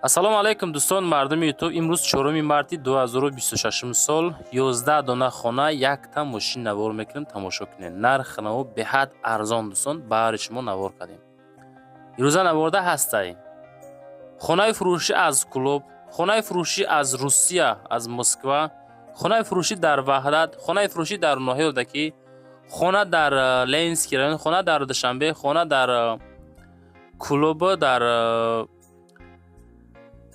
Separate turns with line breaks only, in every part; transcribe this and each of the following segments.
Ассалому алайкум, дӯстон, мардуми Ютуб. Имрӯз 4 марти 2026 сол, 11 дона хона, якта мошин навор мекунем, тамошо кунед. Нархи наво беҳад арзон, дӯстон, баҳри шумо навор кардем. Ирӯза наворда ҳастай хонаи фурӯшӣ аз Кӯлоб, хонаи фурӯшӣ аз Русия, аз Москва, хонаи фурӯшӣ дар Ваҳдат, хонаи фурӯшӣ дар ноҳияи Рӯдакӣ, хона дар Ленинский район, хона дар Душанбе, хона дар Кӯлоб, дар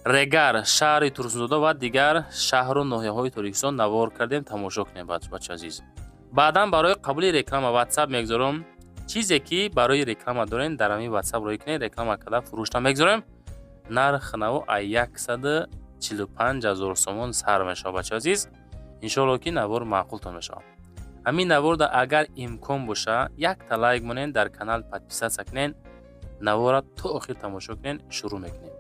Регар, шаҳри Турсунзода ва дигар шаҳру ноҳияҳои Тоҷикистон навор кардем, тамошо кунем, бача азиз. Баъдан барои қабули реклама Ватсап мегузорам. Чизе ки барои реклама дорем, дар ҳамин Ватсап роҳӣ кунед, реклама карда фурӯшта мегузорем. Нархи наво аз 145 000 сомон сар мешавад, бача азиз. Иншоалло, ки навор маъқултон мешавад. Ҳамин наворда, агар имкон боша, якта лайк монед, дар канал подписаться кунед, навора то охир тамошо кунед. Шурӯъ мекунем.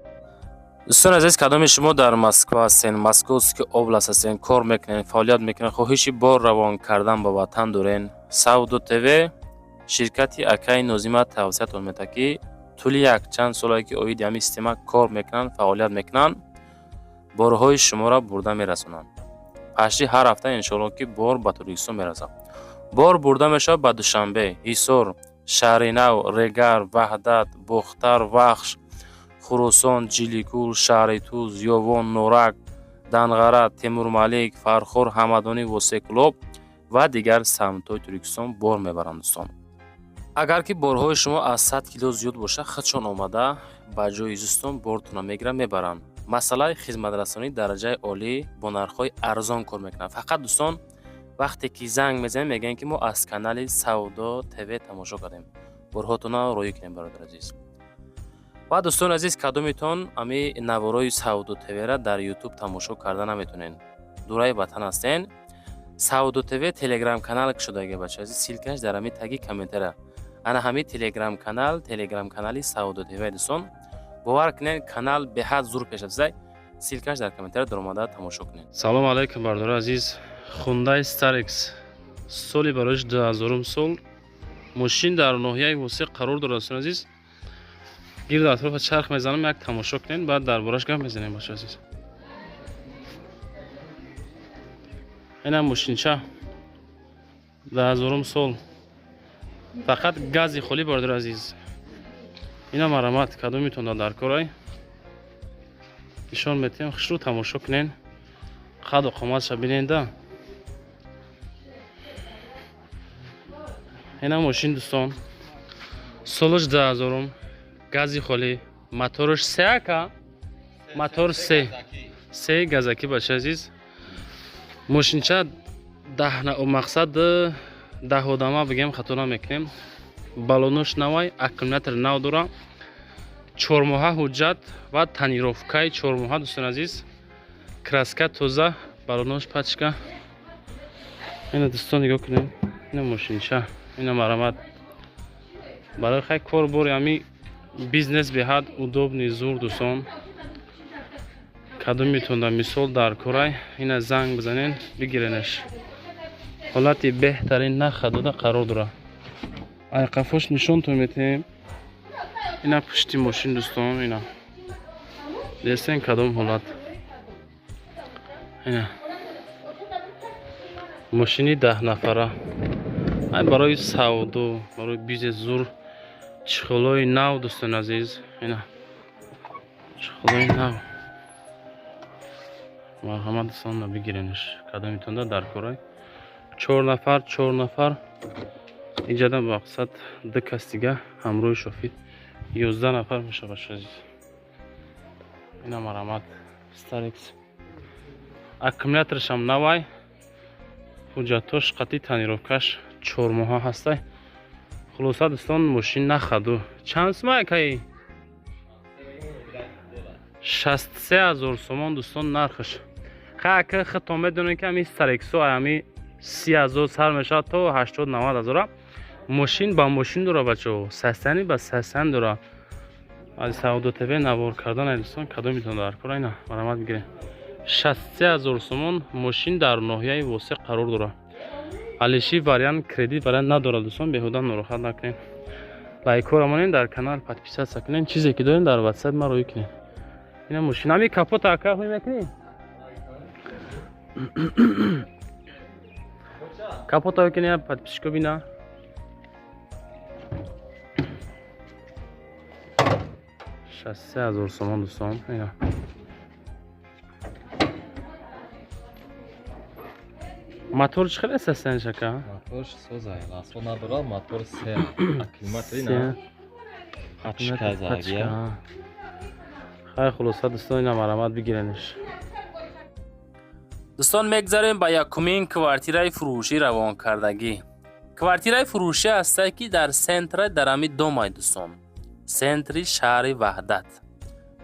Дӯстони азиз, кадоми шумо дар Москва ҳастен, Московский область ҳастен, кор мекунед, фаъолият мекунед, хоҳиши бор равон кардан ба ватан дорен, Савдо ТВ ширкати акаи Нозима тавсиятон медиҳад, ки тӯли якчанд солае ки оиди ҳамин система кор мекунанд, фаъолият мекунанд, борҳои шуморо бурда мерасонанд. Пашти ҳар ҳафта, иншоалло, ки бор ба Тоҷикистон мерасад. Бор бурда мешавад ба Душанбе, Ҳисор, Шаҳринав, Регар, Ваҳдат, Бохтар, Вахш, Хуросон, Ҷиликул, шаҳри Туз, Ёвон, Норак, Данғара, Темурмалик, Фархор, Ҳамадонӣ, Восеъ, Кӯлоб ва дигар самтҳои Тоҷикистон бор мебаранд, дӯстон. Агар ки борҳои шумо аз 100 кило зиёд бошад, худшон омада ба ҷои зистон бортонро мегиранд, мебаранд. Масъалаи хизматрасонии дараҷаи олӣ, бо нархҳои арзон кор мекунанд. Фақат, дӯстон, вақте ки занг мезанем, мегӯянд, ки мо аз канали Савдо ТВ тамошо кардем, борҳотонро роҳӣ кунем, бародари азиз. Ва, дӯстони азиз, кадомитон ами наворои Савдо ТВра дар Ютуб тамошо карда наметонед, дураи ватан ҳастен, Савдо ТВ Телеграм канал кушодаги, бача азиз, ссылка ш дар ҳами таги комментария. Ана ҳами Телеграм канал, Телеграм канали Савдо ТВ. Дӯстон, бовар кунед, канал беҳад зур пеш рафтааст. Ссылка ш дар комментария, даромада тамошо кунед. Салому алайкум, бародари азиз. Хундай Старекс, соли бароиш 2000 сол, мошин дар ноҳияи Восеъ қарор дорад. Дӯстони азиз, гирду атрофа чарх мезанам, як тамошо кунед, баъд дар бораш гап мезанем. Бача азиз, инам мошинча, 2000 сол, фақат гази холӣ. Бародари азиз, ина марамат, кадомитон дар корай, нишон метиҳем. Хушрӯ тамошо кунен, қаду қоматша биненда. Ина мошин, дӯстон, солаш 2000, гази холӣ, мотораш се, ака, мотор се, се газакӣ. Бача азиз, мошинча даҳ мақсад 10 одама бигем, хато намекунем. Балонош навай, аккумулятор нав дора, 4 моҳа ҳуҷҷат ва тонировка и 4 моҳа. Дӯстони азиз, краска тоза, балонош пачка. Ина, дӯстон, нигоҳ кунем, ина мошинча, ина марамат. Барои хай кор бори ами бизнес беҳад удобный, зур. Дӯстон, кадомитонда мисол дар корай, ина занг бизанен, бигиренаш. Ҳолати беҳтарин, нарха дода қарор дорад. Айқафош нишонтон метиҳем. Ина пушти мошин, дӯстон, ина дестен, кадом ҳолат. Ина мошини 10 нафара, ай барои савдо, барои бизнес зур, чехол ои нав. Дӯстони азиз, ина чехол ои нав. Марҳамат, дӯстон, бигиренаш, кадомитонда дар корай. Чор нафар, чор нафар иҷада, мақсад ду кас дига ҳамроҳи шофир, 11 нафар мешавад. Азиз, ина марамат, Старекс, аккумуляторашам навай, ҳуҷҷатош қатъи, тонировка ш 4 моҳа ҳастай. Хулоса, дӯстон, мошин нахаду. Чанд сума, акаи? 63 000 сомон, дӯстон, нархаш. Хай, ака, худтон медонед, ки ҳами Старексо ҳами 30 000 сар мешавад то 80-90 ҳазора. Мошин ба мошин дора, бачаҳо, састани ба састан дора. Аз Савдо ТВ навор кардан, дӯстон, кадомитон дар кора, ина марамат, бигиред. 63 000 сомон, мошин дар ноҳияи Восеъ қарор дорад. Алиши вариант, кредит вариант надорад. Дӯстон, беҳуда нороҳат накунед. Лайк ҳоро монед, дар канал подписаться кунед, чизе ки дорем, дар Ватсап ма роӣ кунед. Ина мошина ҳами капота ака ҳуй мекунӣ? Капота ҳуй кунӣ, подписчико бина. 63 000 сомон дӯстон. Ина. Мотор чӣ хел аст ака?
Мотор созай, расход надорад, мотор се, аккумулятори на. Пачка задия.
Хай, хулоса дӯстон, ина марамат бигирениш. Дӯстон, мегзарем ба якумин квартираи фурӯшӣ равонкардагӣ. Квартираи фурӯшӣ ҳастае, ки дар центра дар ҳами домай дӯстон. Центри шаҳри Ваҳдат.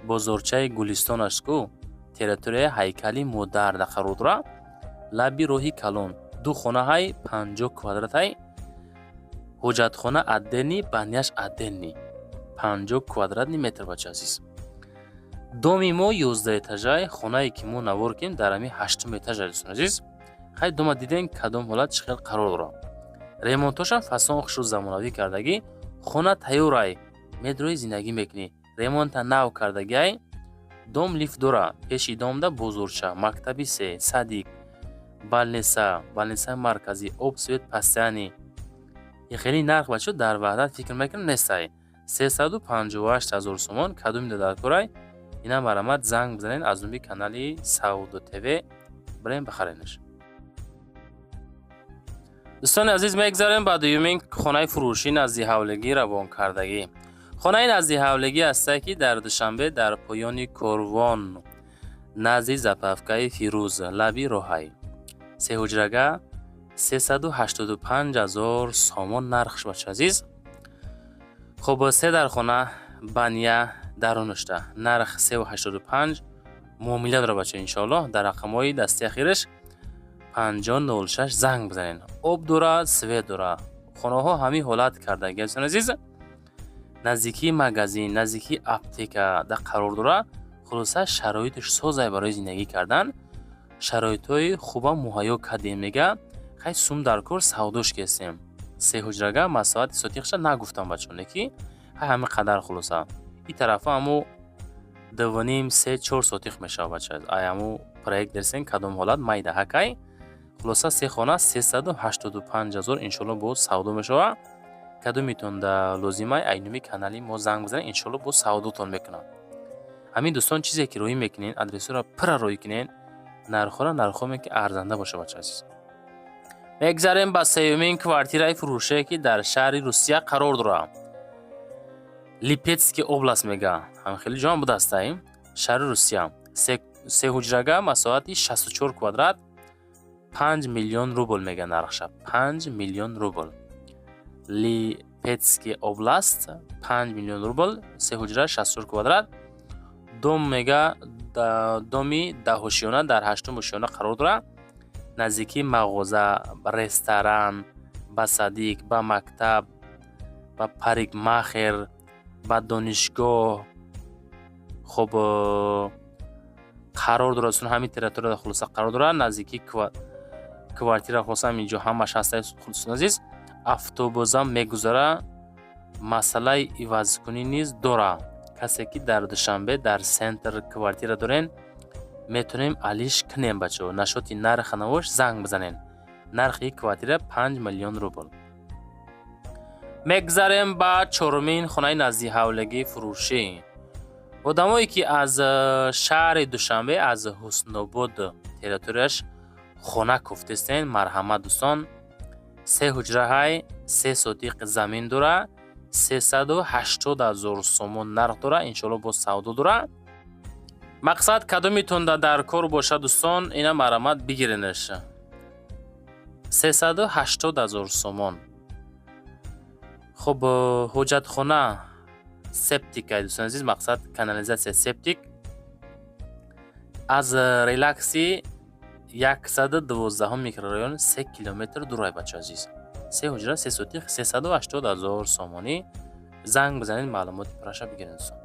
Бозорчаи Гулистон аст ку, территорияи ҳайкали модар да қарор дорад. Лаби роҳи калон. Ду хонаҳай 50 квадратай. Ҳоҷатхона отдельный, баняш отдельный. 50 квадратный метр, бача азиз. Доми мо 11 этажай, хонае ки мо навор кунем дар ҳами ҳаштум этажай, дӯстон азиз. Хай, дома дидем, кадом ҳолат чӣ хел қарор дорад. Ремонтошам фасон хушу замонавӣ кардагӣ, хона тайёрай, медрои зиндагӣ мекунӣ. Ремонта нав кардагиай, дом лифт дора, пеши домда бозорча, мактаби се, садик, больница, больницаи марказӣ, об, свет постоянный. Хеле нарх, бачо, дар Ваҳдат фикр мекунам нестай. 358 000 сомон. Кадоми дар корай, ина марамат занг бизанед, аз номи канали Савдо ТВ бирем бихаренаш. Дӯстони азиз, мегзарем ба дуюмин хонаи фурӯшӣ назди ҳавлигӣ равонкардагӣ. Хонаи назди ҳавлигӣ ҳастае, ки дар Душанбе дар поёни корвон назди заправкаи Фирӯз лаби роҳай. Сеҳуҷрага 385 000 сомон нархш, бача азиз. Хуб, се дархона, баня дарунашта. Нарх 385, муомила дора, бача, иншоаллоҳ. Дар рақамҳои дасти ахираш 5006 занг бизанед. Об дора, свет дора. Хонаҳо ҳамин ҳолат кардагӣ, дӯстони азиз. Наздикии магазин, наздикии аптека да қарор дора. Хулоса, шароиташ созай барои зиндагӣ кардан. Шароитҳои хубам муҳайё кардем, мега. Хай, сум дар кор, савдош кестем. Се ҳуҷрага, масоҳати сотиқша нагуфтам, бачоне ки ҳай ҳамин қадар, хулоса. Ин тарафа ҳамо дувним, се, чор сотиқ мешавад, бача. Ай ҳамо проект дерсен, кадом ҳолат майда ҳакай. Хулоса, се хона 385 000, иншоалло боз савдо мешавад. Кадомитон да лозимай, ай номи канали мо занг бизанед, иншоалло боз савдотон мекунам. Ҳамин дӯстон, чизе ки роҳӣ мекунед, адресҳоро пурра роҳӣ кунед, нархҳоро нархҳо ки арзанда боша, бача азиз. Мегзарем ба сеюмин квартираи фурӯшие, ки дар шаҳри Русия қарор дорад. Липецкий область мега. Ҳам хеле ҷон будастай. Шаҳри Русия. Се ҳуҷрага, масоҳати 64 квадрат, 5 миллион рубл мега нархша. 5 миллион рубл. Липецкий область, 5 миллион рубл, се ҳуҷра, 64 квадрат. Дом мега, доми даҳошиёна дар ҳаштум ошиёна қарор дорад. Наздикии мағоза, ресторан, ба садик, ба мактаб, ба парикмахер, ба донишгоҳ хуб қарор дорад. Ҳамин территорияда, хулоса, қарор дорад. Наздикии квартира, хулоса, ҳамин ҷо ҳамаш ҳастаи, дӯстони азиз. Автобусам мегузара, масъалаи ивазкунӣ низ дорад. Касе ки дар Душанбе дар центр квартира дорен, метавонем алиш кунем, бачаҳо. Насчёти нарха навош занг бизанед. Нархи квартира 5 миллион рубл. Мегзарем ба чорумин хонаи наздиҳавлигии фурӯшӣ. Одамое ки аз шаҳри Душанбе, аз Ҳуснобод территорияш хона кофтестен, марҳамат, дӯстон. Се ҳуҷраҳай, се сотиқ замин дора, 380 000 сомон нарх дора, иншоалло боз савдо дора. Мақсад, кадомитонда дар кор бошад, дӯстон, ина марҳамат бигиренаш. 380 000 сомон. Хуб, ҳоҷатхона септик, дӯстони азиз, мақсад, канализатсия септик. Аз Релакси 112 микрорайон 3 километр дурай, бача азиз. Се ҳуҷра, се сотиқ, 380 000 сомонӣ. Занг бизанед, маълумоти пурраша бигиред, дӯстон.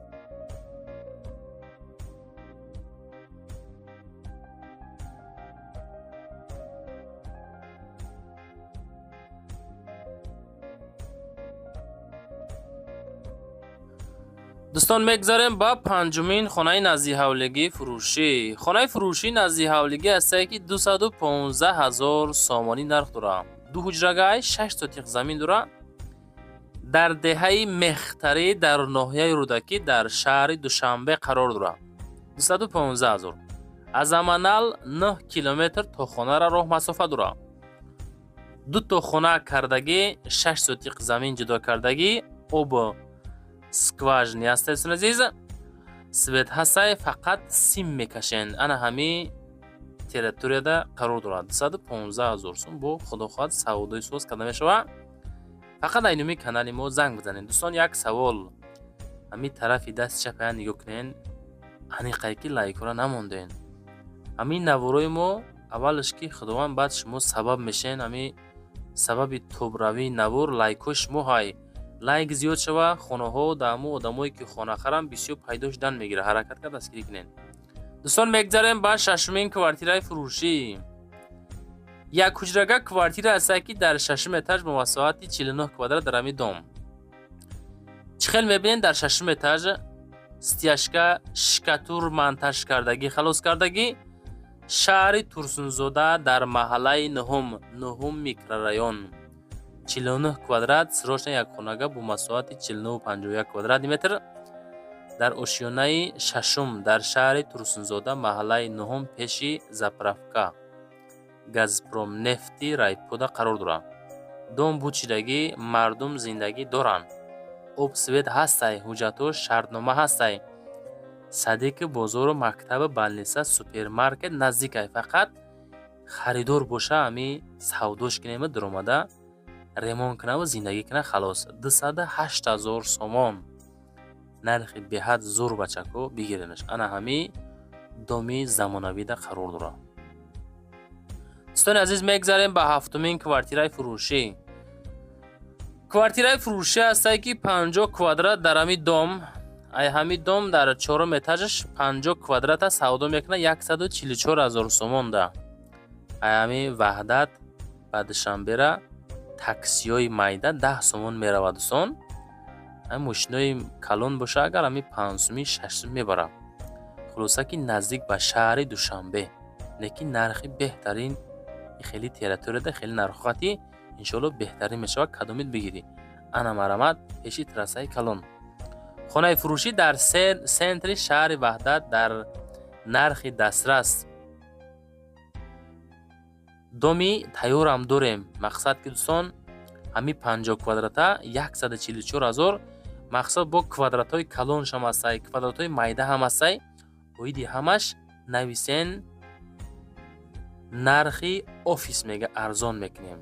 Дӯстон, мегзарем ба панҷумин хонаи наздиҳавлигии фурӯшӣ. Хонаи фурӯшӣ наздиҳавлигӣ ҳастае, ки 215 ҳазор сомонӣ нарх дорад. Ду ҳуҷрагай, 6 сотиқ замин дорад. Дар деҳаи Мехтарӣ дар ноҳияи Рӯдакӣ дар шаҳри Душанбе қарор дорад. 215 ҳазор. Аз Аманал 9 километр то хонара роҳ масофа дорад. Ду то хона кардагӣ, 6 сотиқ замин ҷудо кардагӣ, об скважина ҳаст, дӯстони азиз, свет ҳастай, фақат сим мекашен. Ана ҳами территорияда қарор дорад. 215 ҳазор сум бо худо хоҳад савдои соз карда мешавад. Фақат айнуми канали мо занг бизанед. Дӯстон, як савол. Ҳами тарафи дасти чапая нигоҳ кунен, аниқае ки лайкҳоро намонден. Ҳамин наворои мо аввалаш ки Худованд, баъд шумо сабаб мешен, ҳами сабаби тобравии навор лайкҳои шумо ҳай. Лайк зиёд шава, хонаҳо даъму одамое ки хонахарам бисёр пайдо шудан мегирад. Ҳаракат кард дастгирӣ кунед. Дӯстон, мегзарем ба шашумин квартираи фурӯшӣ. Як ҳуҷрага квартира ҳастае, ки дар шашум этаж бо масоҳати 49 квадрат дар ҳамин дом. Чӣ хел мебинед, дар шашум этаж стяжка, штукатур монтаж кардагӣ, халос кардагӣ. Шаҳри Турсунзода дар маҳаллаи нуҳум, нуҳум микрорайон. 49 квадрат срочно як хонага бо масоҳати 49,51 квадратный метр дар ошёнаи шашум дар шаҳри Турсунзода, маҳаллаи нуҳум, пеши заправка Газпромнефти Райпода қарор дорад. Дом бучидагӣ, мардум зиндагӣ доранд. Об, свет ҳастай, ҳуҷҷатҳо, шартнома ҳастай. Садики, бозору, мактабу, больница, супермаркет наздикай. Фақат харидор боша, ҳами савдош кинему, даромада ремонт кунаву зиндагӣ куна, халос. 208 ҳазор сомон. Нархи беҳад зур, бачако, бигиренаш. Ана ҳами доми замонавида қарор дорад. Дӯстони азиз, мегзарем ба ҳафтумин квартираи фурӯшӣ. Квартираи фурӯшӣ ҳастае, ки 50 квадрат дар ҳами дом, ай ҳами дом дар чорум этажаш 50 квадрата савдо мекунад 144 ҳазор сомонда. Ай ҳами Ваҳдат ба Душанбера таксиҳои майда 10 сомон меравад, дӯстон. Ҳами мошинои калон боша, агар ҳами 5 сумӣ, 6 сум мебарад. Хулоса ки наздик ба шаҳри Душанбе, лекин нархи беҳтарин. Хеле территорияда хеле нархоқати иншоалло беҳтарин мешавад, кадомит бигирӣ. Ана марамат пеши трассаи калон. Хонаи фурӯшӣ дар центри шаҳри Ваҳдат дар нархи дастрас. Доми тайёрам дорем. Мақсад ки, дӯстон, ҳами 50 квадрата 144 ҳазор. Мақсад бо квадратҳои калоншам ҳастай, квадратҳои майда ҳам ҳастай. Оиди ҳамаш нависен, нархи офис мега арзон мекунем.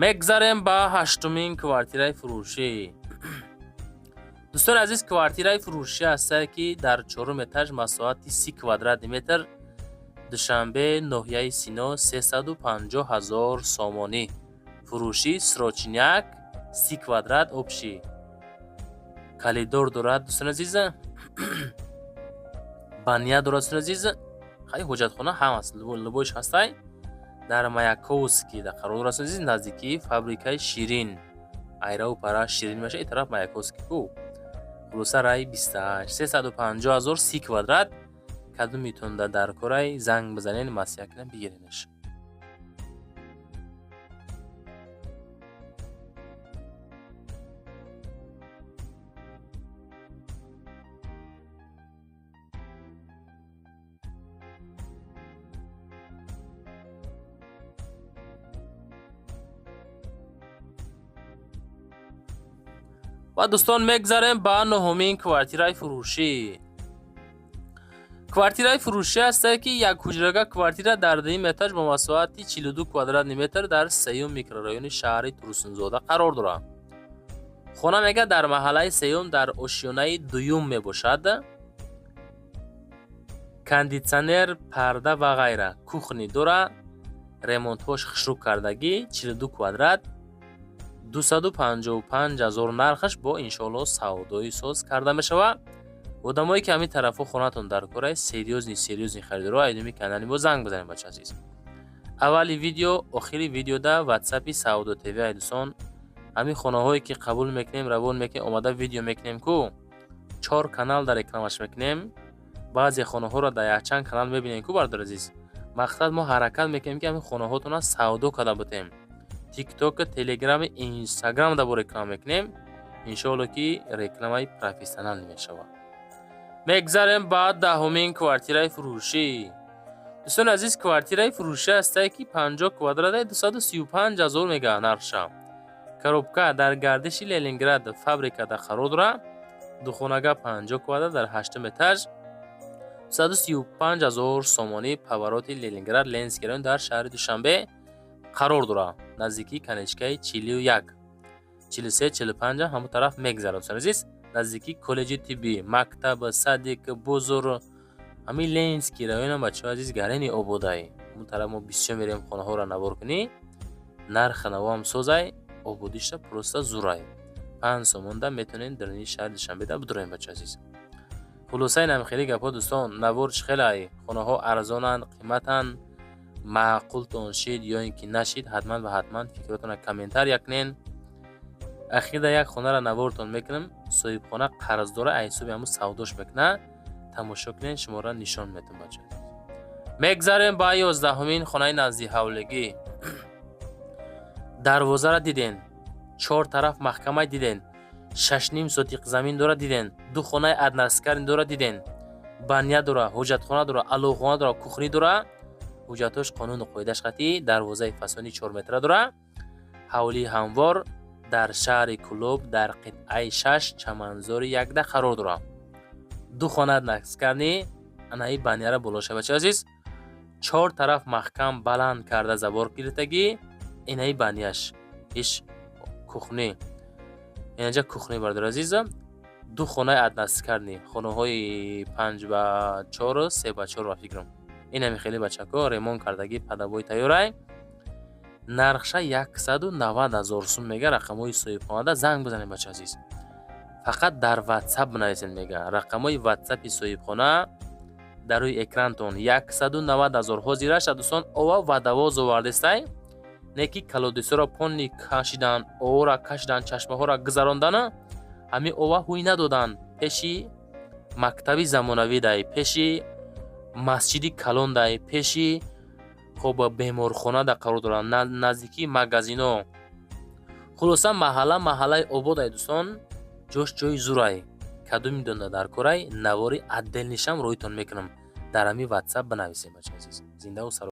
Мегзарем ба ҳаштумин квартираи фурӯшӣ. Дӯстони азиз, квартираи фурӯшӣ ҳастае, ки дар чорум этаж, масоҳати 30 квадратный метр, Душанбе, ноҳияи Сино, 350 ҳазор сомонӣ. Фурӯшӣ срочняк, 30 квадрат общий. Коридор дорад, дӯстони азиз. Баня дорад, дӯстони азиз. Хай, ҳоҷатхона ҳам аст, любойш ҳастай. Дар Маяковский да қарор дорад, дӯстони азиз, наздикии фабрикаи Ширин. Айраву пара Ширин меша, ин тараф Маяковский ку. Хулоса, рай 28, 350 ҳазор, 30 квадрат. Кадомитонда дар корай, занг бизанен, маслиҳат кунем, бигиренаш. Ва дӯстон, мегзарем ба нуҳумин квартираи фурӯшӣ. Квартираи фурӯшӣ ҳастае, ки як ҳуҷрага квартира дар дуюм этаж бо масоҳати 42 квадратный метр дар сеюм микрорайони шаҳри Турсунзода қарор дорад. Хона мега дар маҳаллаи сеюм дар ошёнаи дуюм мебошад. Кондитсионер, парда ва ғайра, кухня дора, ремонтҳош хушрӯ кардагӣ, 42 квадрат, 255 ҳазор нархаш, бо иншоалло савдои соз карда мешавад. Одамое ки ҳамин тарафҳо хонатон дар корай, серьёзный, серьёзный харидоро айдуми канали мо занг бизанед, бача азиз. Аввали видео, охири видеода ватсапи Савдо ТВ ай, дӯстон. Ҳамин хонаҳое ки қабул мекунем, равон мекунем, омада видео мекунем ку. Чор канал дар рекламаш мекунем. Баъзе хонаҳоро дар якчанд канал мебинем ку, бародари азиз. Мақсад, мо ҳаракат мекунем, ки ҳамин хонаҳотонро савдо карда бутем. Тиктоку, Телеграми, Инстаграм да бо реклама мекунем. Иншоалло, ки рекламаи профессионал мешавад. Мегзарем ба 10-умин квартираи фурӯшӣ. Дӯстони азиз, квартираи фурӯшӣ ҳастае, ки 50 квадратаи, 235 000 мега нархша. Коробка дар гардиши Ленинград фабрикада қарор дорад. Духонага, 50 квадрат, дар ҳаштум этаж, 235 000 сомонӣ. Повороти Ленинград, Ленинский район, дар шаҳри Душанбе қарор дорад. Наздикии конечкаи 41, 43, 45 ҳамон тараф мегзарад. Дӯстони азиз, наздикии коллеҷи тиббӣ, мактаб, садик, бозор. Ҳамин Ленинский районам, бачаҳои азиз, гарени ободай. Он тараф мо бисёр мерем хонаҳоро навор кунӣ. Нархи навоам созай, ободиша просто зурай. 5 сомонда метавонед даруни шаҳри Душанбеда бидуроем, бачаҳои азиз. Хулосаи намхели гапҳо, дӯстон, навор чӣ хелай? Хонаҳо арзонанд, қиматанд? Маъқултон шид ё ин ки нашид? Ҳатман ва ҳатман фикротонро комментария кунен. Ахирда як хонаро навортон мекунам, соҳибхона қарздора, аз ҳисоби ҳамун савдош мекунад. Тамошо кунед, шуморо нишон метам, бачаҳо. Мегзарем ба 11-умин хонаи назди ҳавлигӣ. Дарвозаро диден, чор тараф маҳкамай диден, 6,5 сотиқ замин дора диден, ду хонаи односпальный дора диден, баня дора, ҳоҷатхона дора, аловхона дора, кухня дора. Ҳуҷҷатҳош қонуну қоидаш қатъӣ. Дарвозаи фасони 4 метра дора. Ҳавлии ҳамвор дар шаҳри Кӯлоб, дар қитъаи 6, Чаманзори 1-да қарор дорад. Ду хона односпальный, анаи баняра боло шава, бачаи азиз. Чор тараф маҳкам баланд карда забор гирифтагӣ. Инаи баняш, иш кухня, инаҷа кухня, бародари азизам. Ду хонаи односпальный, хонаҳои 5 ба 4, 3 ба 4 ба фикрам. Инами хеле, бачако, ремонт кардагӣ, ходовой тайёрай. Нархша 190 000 сум мега. Рақамҳои соҳибхонада занг бизанед, бача азиз. Фақат дар Ватсап бинависед, мега. Рақамҳои Ватсапи соҳибхона дар рӯи экрантон. 190 000. Ҳозираша, дӯстон, ова водовоз овардестай, не ки колодецҳоро полный кашидан, овора кашидан, чашмаҳоро гузарондана, ҳамин ова ҳуй надоданд. Пеши мактаби замонавӣ дай, пеши масҷиди калон дай, пеши хоб беморхона да қарор доранд, наздикии магазино. Хулоса, маҳалла маҳаллаи ободай, дӯстон. Ҷош ҷои зурай. Кадоми донда дар корай, навори отдельныйшам роитон мекунам. Дар ҳамин Ватсап бинависем, бача азиз. Зиндаву сар.